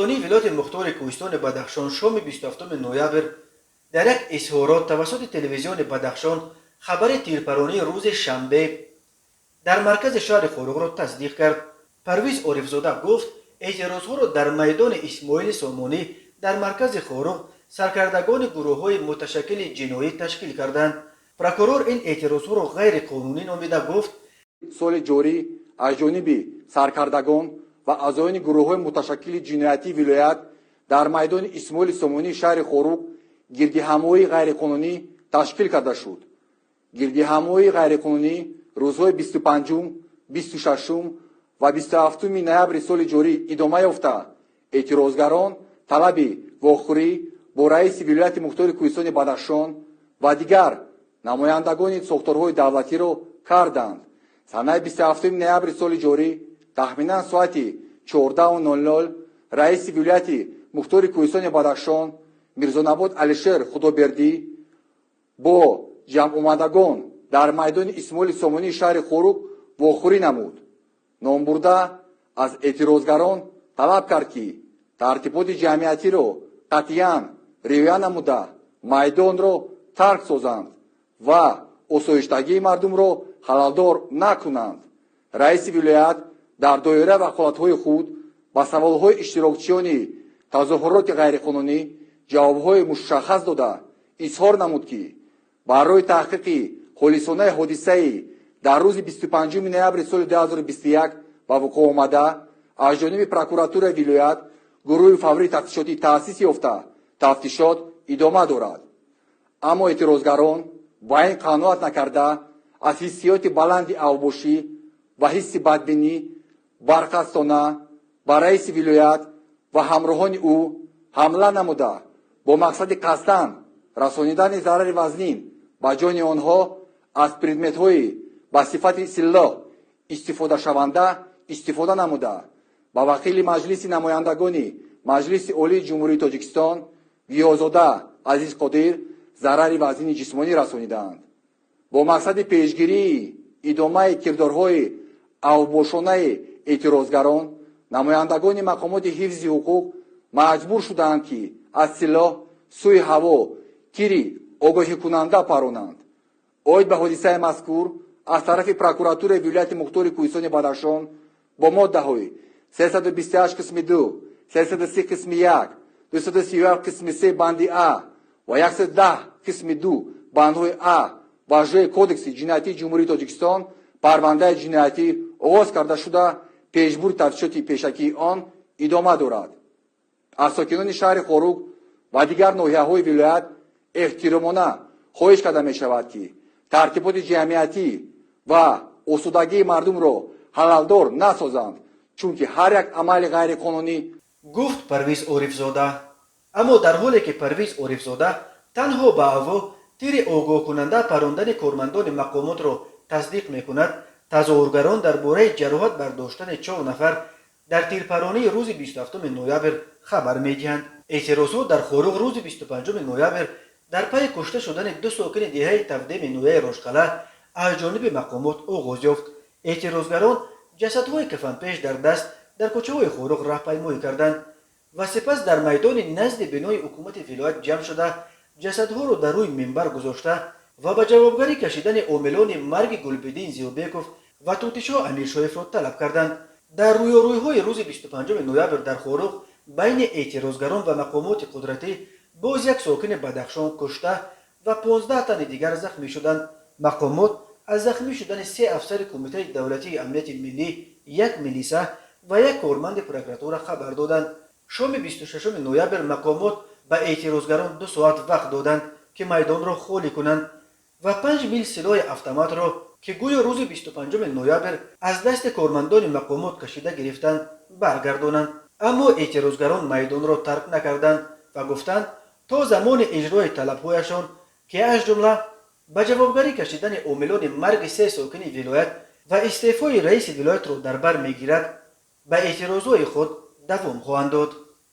Додситонии вилояти мухтори Кӯҳистони Бадахшон шоми 27 ноябр дар як изҳорот тавассути телевизиони Бадахшон хабари тирпаронии рӯзи шанбе дар маркази шаҳри Хоруғро тасдиқ кард. Парвиз Орифзода гуфт, эътирозҳоро дар майдони Исмоили Сомонӣ дар маркази Хоруғ саркардагони гурӯҳҳои муташаккили ҷиноӣ ташкил карданд. Прокурор ин эътирозҳоро ғайриқонунӣ номида гуфт: Соли ҷорӣ аз ҷониби саркардагон ва аъзоёни гурӯҳҳои муташаккили ҷиноятии вилоят дар майдони Исмоили Сомонии шаҳри Хоруғ гирдиҳамоии ғайриқонунӣ ташкил карда шуд. Гирдиҳамоии ғайриқонунӣ рӯзҳои 25-ум, 26-ум ва 27-уми ноябри соли ҷорӣ идома ёфта, эътирозгарон талаби вохӯрӣ бо раиси вилояти мухтори Кӯҳистони Бадахшон ва дигар намояндагони сохторҳои давлатиро карданд. Санаи 27 ноябри соли ҷорӣ тахминан соати 14:00 раиси вилояти мухтори Кӯҳистони Бадахшон Мирзонабот Алишер Худобердӣ бо ҷамъомадагон дар майдони Исмоили Сомонии шаҳри Хоруғ вохӯрӣ намуд. Номбурда аз эътирозгарон талаб кард, ки тартиботи ҷамъиятиро қатъиян риоя намуда, майдонро тарк созанд ва осоиштагии мардумро халалдор накунанд. Раиси вилоят дар доираи ваколатҳои худ ба саволҳои иштирокчиёни тазоҳуроти ғайриқонунӣ ҷавобҳои мушаххас дода, изҳор намуд, ки барои таҳқиқи холисонаи ҳодисаи дар рӯзи 25 ноябри соли 2021 ба вуқӯъ омада аз ҷониби прокуратураи вилоят гурӯҳи фаврии тафтишотӣ таъсис ёфта, тафтишот идома дорад. Аммо эътирозгарон ба ин қаноат накарда, аз ҳиссиёти баланди авбошӣ ва ҳисси бадбинӣ барқасдона ба раиси вилоят ва ҳамроҳони ӯ ҳамла намуда, бо мақсади қасдан расонидани зарари вазнин ба ҷони онҳо аз предметҳои ба сифати силлоҳ истифодашаванда истифода намуда, ба вакили Маҷлиси намояндагони Маҷлиси Олии Ҷумҳурии Тоҷикистон Гиёзода Азизқодир зарари вазнини ҷисмонӣ расонидаанд. Бо мақсади пешгирии идомаи кирдорҳои авбошонаи эътирозгарон намояндагони мақомоти ҳифзи ҳуқуқ маҷбур шудаанд, ки аз силоҳ сӯи ҳаво тири огоҳикунанда паронанд. Оид ба ҳодисаи мазкур аз тарафи прокуратураи вилояти мухтори Кӯҳистони Бадахшон бо моддаҳои 328 қисми 2, 330 қисми 1, 237 қисми 3 банди а ва 110 қисми 2 бандҳои а ва ж Кодекси ҷиноятии Ҷумҳурии Тоҷикистон парвандаи ҷиноятӣ оғоз карда шуда, пешбурди тафтишоти пешакии он идома дорад. Аз сокинони шаҳри Хоруғ ва дигар ноҳияҳои вилоят эҳтиромона хоҳиш карда мешавад, ки тартиботи ҷамъиятӣ ва осудагии мардумро халалдор насозанд, чунки ҳар як амали ғайриқонунӣ гуфт Парвиз Орифзода. Аммо дар ҳоле ки Парвиз Орифзода танҳо ба ҳаво тири огоҳкунанда парондани кормандони мақомотро тасдиқ мекунад, тазоҳургарон дар бораи ҷароҳат бардоштани чор нафар дар тирпаронии рӯзи 27 ноябр хабар медиҳанд. Эътирозҳо дар Хоруғ рӯзи 25 ноябр дар пайи кушта шудани ду сокини деҳаи Тавдеми ноҳияи Рошқалъа аз ҷониби мақомот оғоз ёфт. Эътирозгарон ҷасадҳои кафанпеш дар даст дар кӯчаҳои Хоруғ раҳпаймоӣ карданд ва сипас дар майдони назди бинои ҳукумати вилоят ҷамъ шуда, ҷасадҳоро дар рӯи минбар гузошта ва ба ҷавобгарӣ кашидани омилони марги Гулбиддин Зиёбеков ва Тӯтишоҳ Амиршоевро талаб карданд. Дар рӯёрӯйҳои рӯзи 25 ноябр дар Хоруғ байни эътирозгарон ва мақомоти қудратӣ боз як сокини Бадахшон кушта ва 15 тани дигар захмӣ шуданд. Мақомот аз захмӣ шудани се афсари Кумитаи давлатии амнияти миллӣ, як милиса ва як корманди прокуратура хабар доданд. Шоми 26 ноябр мақомот ба эътирозгарон 2 соат вақт доданд, ки майдонро холӣ кунанд ва 5 мил силоҳи автоматро, ки гӯё рӯзи 25 ноябр аз дасти кормандони мақомот кашида гирифтанд, баргардонанд. Аммо эътирозгарон майдонро тарк накарданд ва гуфтанд, то замони иҷрои талабҳояшон, ки аз ҷумла ба ҷавобгарӣ кашидани омилони марги се сокини вилоят ва истеъфои раиси вилоятро дар бар мегирад, ба эътирозҳои худ давом хоҳанд дод.